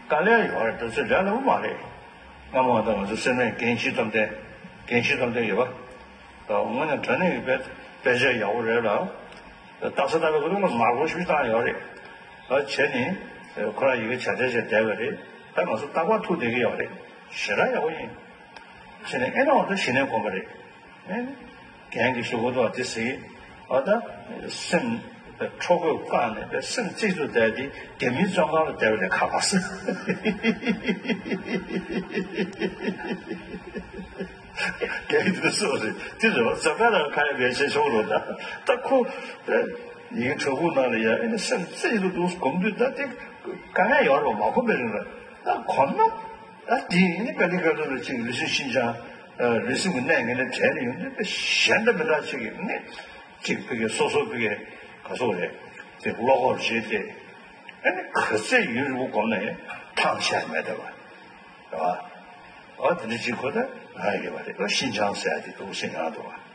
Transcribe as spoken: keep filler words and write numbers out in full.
དཀའ་ལས་ཡོད་རེད། དེ་ཚོ་ལས་སླ་པོ་མ་རེད། སྔ་མོ་ད་ང་ཚོ་སེམས་ནད་རྒན་ཤེས་ཙམ་ལྡན། རྒན་ཤེས་ཙམ་ལྡན་ཡོད་པ། ད་དངོས་གནས་དྲང་གནས་ཀྱི་དཔེ་དཔེ་ཆ་ཡག་པོ་རེད་ལ། ད་ལྟ་ས་ལྟ་བའི་ཁོ་ཚོ་མར་ཁུ་ཤུ་བཏང་ཡོད་རེད། ད་བྱས་ནས་ཁོ་རང་ཡི་གེ་བྱ་བྲལ་བྱས་བསྡད་པ་རེད། ད་ང་ཚོ་རྟག་པར་ཐུག་བསྡད་ཀྱི་ཡོད་རེད། ཞེ་དྲག་ཡག་པོ་ཡིན། བྱས་ནས་ཨེ་ན་འོ་ད་ཞི་གནས་སྒོམ་པ་རེད། ཨེ་ནི། རྒན་གྱིས་ཞུ་གི་འདུག་བ་དེ་ཟེར། ཨ་ད། སེམས། ཁྲོ་གོས་བཀག་ནས་པའི་སེམས་གཙིགས་སུ་བསྡད་དེ་རྒྱ་མིའི་བཙོན་ཁང་ལ་བསྡད་པ་ལས་ཁག་པ་ཟེར། རྒན་གྱིས་དེ་གསུངས་རེད། དེ་རེད་བ། བཙོན་ཁང་ལ་ཁ་ཡ་བའི་བྱེད་ཆོག་རོགས་ད། ད་ཁོ། ཡིན་གྲོགས་པོ་ནང་ལ་ཡ་ཨེ་ནི་སེམས་གཙིགས་སུ་འདུག་སྒོམ་དུས་ད་དེ། དཀའ་ངལ་ཡོད་རེད་བ། མ་ཁོམ་པའི་རིང་ལ། ད་གོམས་ན། ད་དེ་ཡིན་ནི་ཀ་ལི་ཀ་ལི་ལ་ཅིག་ལུས་སེམས་ཤིན་སྦྱངས། ལུས་སེམས་ཀྱི་གནད་ངན་ལས་བྲལ་ནས་ཡོང་དུས་དཔེ་གཞན་དང་མི་འདྲ་ཅིག་གི་ནི། ཅིག་ཕ་གི་སོ་སོ་ཕ་གི་ག་སོག་རེད། དེ་བློ་ཁོག་རེད་དེ། ཨ་ནི་ག་ཚད་ཡུན་རིང་པོ་བསྒོམས་ན་ཡང་ཐང་ཆད་མེད་བསྡད་པ། རེད་བ། ཨ་དེ་འདྲ་ཅིག་ཁོ་ད་ང་ཡོད་པ་རེད། ཨ་ཤིན་སྦྱངས་ཟེར་ཡ་དེ་འདུག་སེ་ཡང་འདུག་བ།